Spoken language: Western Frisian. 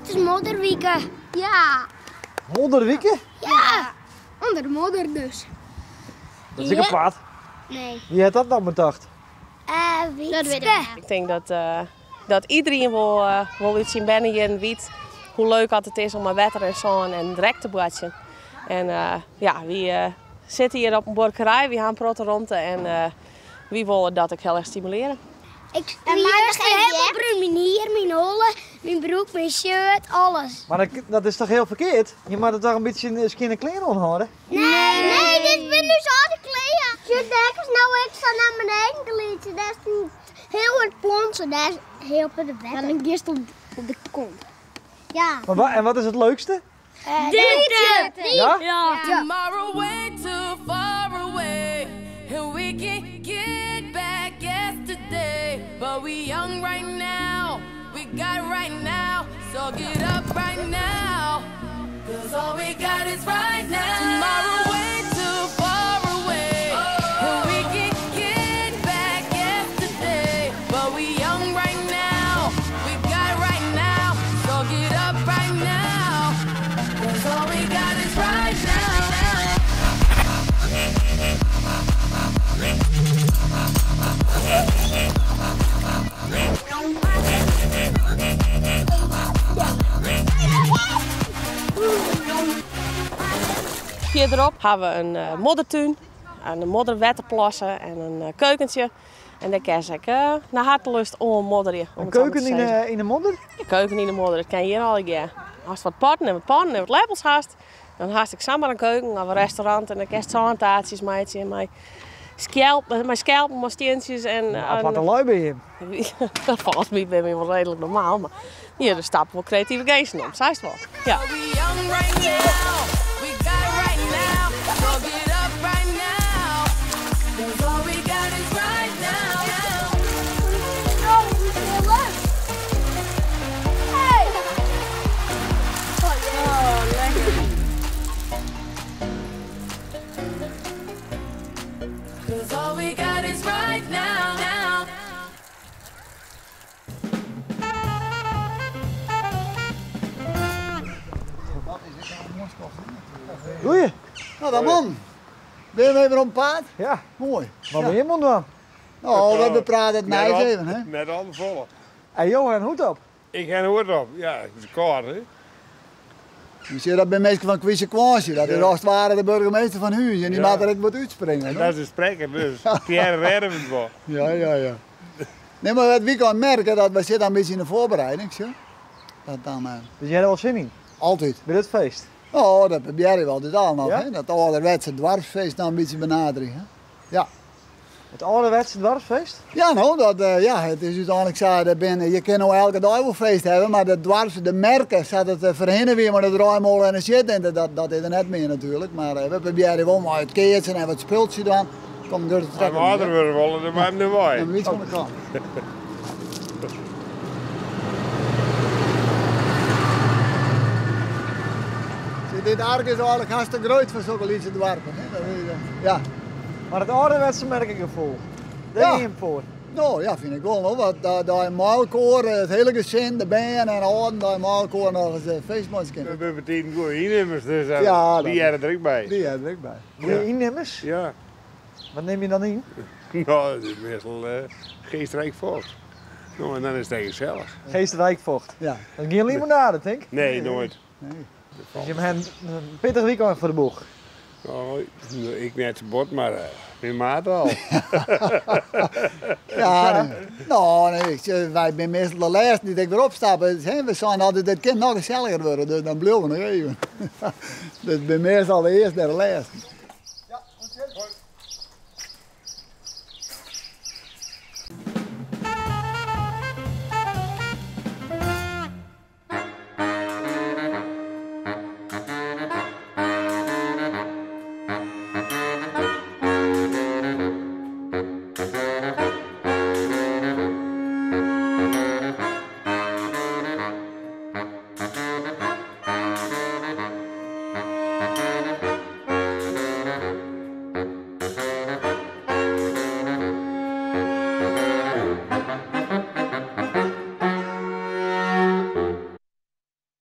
Het is modderwike. Ja. Modderwike? Ja. Under de modder dus. Dat is ek apart. Nee. Wie hat dat dan betocht? Uh, dat weet ik Ik tink dat, uh, dat iedereen wol, uh, wol út syn bernejierren wit hoe leuk dat it is om mei wetter en sân en drek te boartsjen. En uh, ja, wy uh, sitte hjir op in buorkerij, wy ha in protte romte en uh, wy wolle dat ek hiel erch stimulearje. Ik wie juster hielendal brún. Myn hier, myn holle, myn broek, myn shirt, alles. Mar dat, dat is toch hiel ferkeard? Je moatte toch in bytsje skjinne klean oanhâlde? Nee, nee, dit binne ús âlde klean. Sjoch, dêr is no ek sa nei beneden gliide. Dêr is in hiel hurd plonsen, dêr is hiel hurd wetter. Dan giest op de kont. Ja. Maar wa en wat is it leukste? Dit! Ja? Ja. Tomorrow way too far away And we can get back yesterday But we young right now We got right now So get up right now Cause all we got is right now Tomorrow way too far away And we can get back yesterday But we young right now We got right now So get up right now Cause all we got is right now Fierderop ha we in eh, moddertún, in modderwetterplasse en in eh, keukentsje. En dêr kinne se ek eh, nei hartelust oanmodderje. In keuken yn de, yn de modder? De keuken yn de modder, dat kin hjir allegear. Ast wat potten en wat pannen en wat leppels hast, dan hast ek samar in keuken of in restaurant en dan kinst sântaartsjes meitsje mei skelpen, mei skelpen mei stientsjes en Aparte lui by jim. Dat folgens my binne wy wol reedlik normaal, mar hjir der stappe wol kreative geesten om, seist wol. Ja. We young right now We got right now So get up right now Cause all we got is right now Oh, dit is heel leuk. Hey! Oh, lekker. Cause all we got is right now now Goeie. Nou, dat man. Ben je even op paad? Ja. Mooi. Wat ben je man Nou, we bepraten het nijs even, hè? Net al te volle. En Johan, hoed op. Ik ha in hoed op. Ja, het is koud, hè? Je ziet dat bij mensen van Quise Quansje, dat is als het ware de burgemeester van Huis en die Ja. maakt er ook wat uitspringen. En hoor. dat is de spreker, dus Pierre redden we het wel. Ja, ja, ja. Nee, maar wat we kan merken, dat we zitten een beetje in de voorbereiding, zie. Dat dan, Dus jij hebt er wel zin in? altijd. Bij dit feest? Oh, dat probeer je wel altijd al nog, Ja? hè? Dat ouderwetse dwarsfeest nou een beetje benaderen, hè? Ja. Het ouderwetse dwarsfeest? Ja, nou, dat, ja, het is uiteindelijk zo, dat ben, je kan nou elke dag wel feest hebben, maar de dwars, de merken, zat het verhinnen weer met de draaimolen en de shit, en dat, dat is er net meer natuurlijk. Maar we proberen wel maar het keertje en wat speeltje dan. Kom door de Maar trekker. we ouder worden willen, dan maar hem erbij. En iets van de kant. Zie, Dit ark is eigenlijk hartstikke groot voor zulke liedje dwarpen. Hè? Dat is, ja. Maar het ouderwetse merkengevoel, daar Ja. ging je hem voor. Nou ja, vind ik wel. Hoor. Want daar, daar in Maalkoor, het hele gezin, de band en allen, daar in Maalkoor nog eens feestmans We kunnen. hebben meteen goede innemers, dus Ja, die dat- hebben er ook bij. Die hebben er ook bij. Goeie innemers? Ja. Wat neem je dan in? Nou, dat is meestal geestrijk vocht. Nou, en dan is het echt gezellig. Geestrijk vocht. Ja. Dat is geen limonade, denk ik. Nee, nooit. Nee. Dus je hebt een pittig weekend voor de boeg. Nou, ik net zo bot, maar mijn maat al. Ja, nee. Nou, nee, wij zijn meestal de laatste die ik weer opstappen. Hè, We zijn altijd, het kind nog gezelliger worden, dus dan blijven we nog even. Dus ik ben meestal de eerste en de laatste.